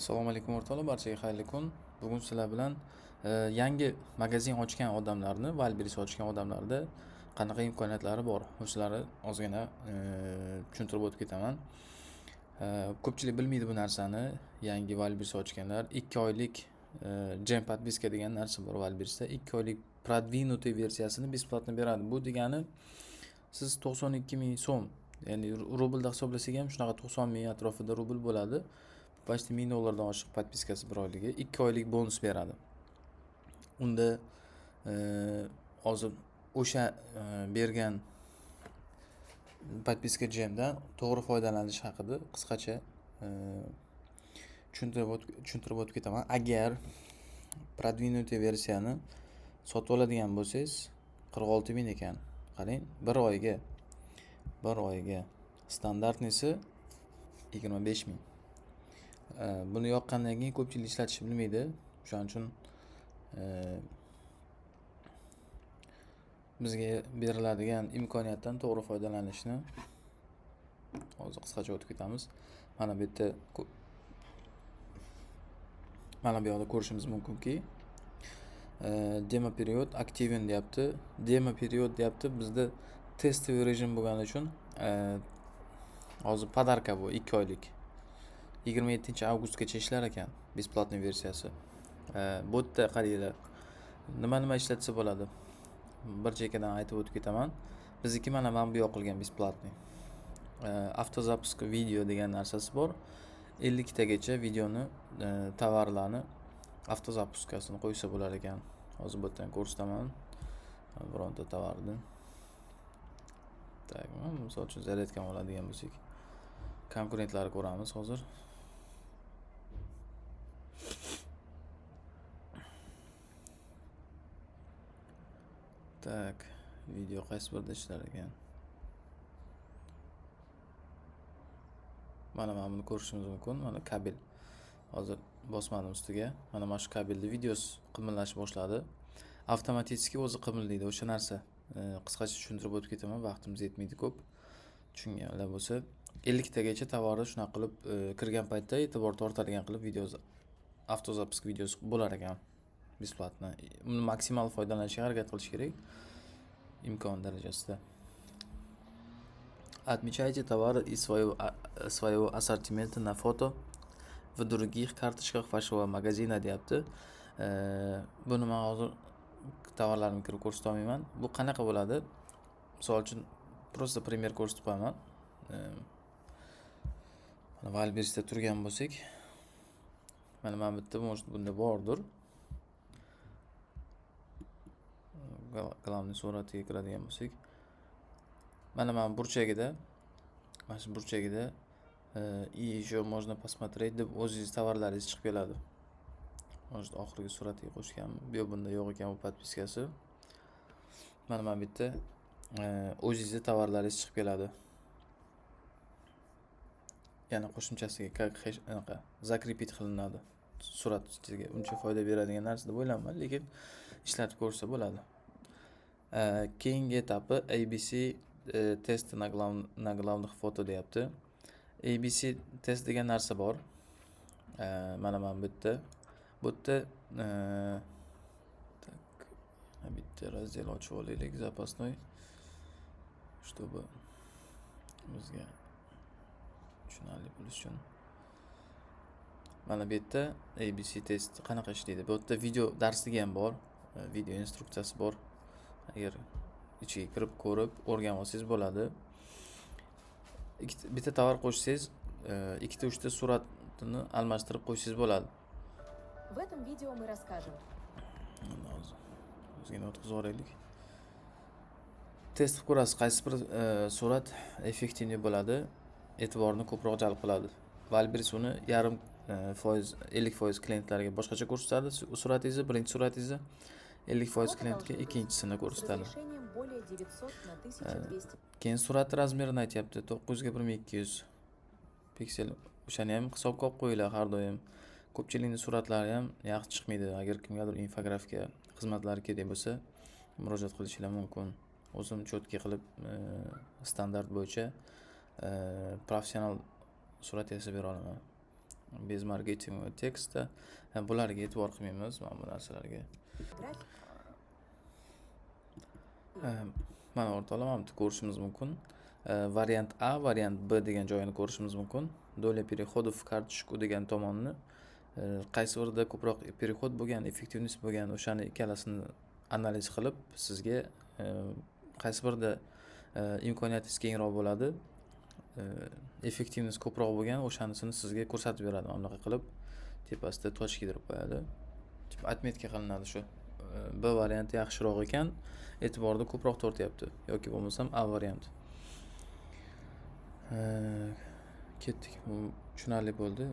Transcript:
Assalomu alaykum o'rtoqlar, barchaga xayrli kun. Bugun sizlar bilan yangi magazin ochgan odamlarni, Wildberries ochgan odamlarda qanaqa imkoniyatlari bor, o'shalarni ozgina tushuntirib o'tib ketaman. Ko'pchilik bilmaydi bu narsani. Yangi Wildberries ochganlar 2 oylik Gem подписка degan narsa bor Wildberriesda. 2 oylik продвинутый versiyasini бесплатно beradi. Bu degani siz 92 ming so'm, ya'ni rublda hisoblasak ham shunaqa 90 ming atrofida rubl bo'ladi. Почти 1000 dollardan oshiq подписка si bir oyligi, 2 oylik bonus beradi. Unda hozir o'sha bergan подписка Gemdan to'g'ri foydalanish haqida qisqacha tushuntirib o'tib ketaman. Agar продвинутый versiyani sotib oladigan bo'lsangiz, 46 ming ekan. Qarang, bir oyga, bir oyga стандартный si 25 ming. Buni yoqqandan keyin ko'pchilik ishlatishni bilmaydi. O'shaning uchun bizga beriladigan imkoniyatdan to'g'ri foydalanishni hozir qisqacha o'tib ketamiz. Mana bu yerda, mana bu yoqda ko'rishimiz mumkinki, демо период активен deyapti. Демо период deyapti. Bizda тестовый rejim bo'lgani uchun hozir подарка bu 2 oylik. 27 avgustgacha ishlar ekan бесплатный versiyasi. Bu yerda qaranglar, nima nima ishlatsa bo'ladi. Bir chekkadan aytib o'tib ketaman. Bizniki mana bu yoqilgan бесплатный. Автозапуск видео degan narsasi bor. 50 tagacha videoni, tovarlarni автозапуска sini qo'ysa bo'lar ekan. Hozir bu yerdan ko'rsataman bironta tovarni. Так, misol uchun zaryadkani oladigan bo'lsak, konkurentlarni ko'ramiz hozir. Так, video qaysi birida ishlar ekan? Mana buni ko'rishimiz mumkin. Mana kabel. Hozir bosmadim ustiga. Mana shu kabelni videosi qimillashib boshladi. Avtomatik o'zi qimillaydi o'sha narsa. Qisqacha tushuntirib o'tib ketaman, vaqtimiz yetmaydi ko'p. Tushunganlar bo'lsa, 50 tagacha tovarni shunaqa qilib kirgan paytda e'tibor tortadigan qilib video автозапуск videosi bo'lar ekan. Бесплатно. Uni maksimal foydalanishga harakat qilish kerak imkon darajasida. Отмечайте товары из своего ассортимента на фото в других карточках вашего магазина deyapti. Buni men hozir tovarlarimga kirib ko'rsata olmayman. Bu qanaqa bo'ladi? Misol uchun, просто пример ko'rsatib qo'yaman. Mana Wildberriesda turgan bo'lsak, mana bu yerda, может, bunda bordir. Главный suratiga kiradigan bo'lsak, mana burchagida, mana shu burchagida и еще можно посмотреть deb o'zingiz tovarlaringiz chiqib keladi. Может, oxirgi suratiga qo'shganmi? Yo'q, bunda yo'q ekan bu подписка si. Mana bu yerda o'zingizni tovarlaringiz chiqib keladi. Yana qo'shimchasiga как anaqa закрепить qilinadi. Surat ustiga uncha foyda beradigan narsa deb o'ylayman, lekin ishlatib ko'rsa bo'ladi. Keyingi etapi ABC тест на главных фото deyapti. ABC test degan narsa bor. Mana bu yerda. Bu yerda так, bitta раздел ochib olaylik запасной, чтобы bizga tushunarli bo'lishi uchun. Mana bu yerda ABC test qanaqa ishlaydi? Bu yerda video darsligi ham bor, video instruksiyasi bor. Agar ichiga kirib ko'rib o'rganib olsangiz bo'ladi. Bitta tovar qo'shsangiz, ikkita uchta suratini almashtirib qo'ysangiz bo'ladi. В этом видео мы расскажем. Hozir ozgina o'tkazib yuboraylik. Test qilib ko'rasiz, qaysi bir surat эффективный bo'ladi, e'tiborni ko'proq jalb qiladi. Wildberries uni yarim foiz, 50% klientlarga boshqacha ko'rsatadi suratingizni, birinchi suratingizni 50% klientga ikkinchisini ko'rsatadi. С разрешением более 900 на 1200 Keyin surat razmerini aytyapti, 900 ga 1200 piksel. O'shani ham hisobga olib qo'yinglar har doim. Ko'pchilikning suratlari ham yaxshi chiqmaydi. Agar kimgadir infografika xizmatlari kerak bo'lsa, murojaat qilishinglar mumkin. O'zim чётко qilib standart bo'yicha professional surat yasab bera olaman. Без маркетингового текста. Bularga e'tibor qilmaymiz, mana bu narsalarga. График. Mana, o'rtoqlar, mana bu yerda ko'rishimiz mumkin. Variant A, variant B degan joyini ko'rishimiz mumkin. Доля переходов в карточку degan tomonni, qaysi birida ko'proq переход bo'lgan, эффективность bo'lgan, o'shani ikkalasini analiz qilib, sizga qaysi birida imkoniyatingiz kengroq bo'ladi, эффективность ko'proq bo'lgan, o'shanisini sizga ko'rsatib beradi. Mana bunaqa qilib tepasida точка kiydirib qo'yadi. Типа отметка qilinadi shu. B varianti yaxshiroq ekan, e'tiborni ko'proq tortyapti yoki bo'lmasam A varianti. Ketdik. Bu tushunarli bo'ldi.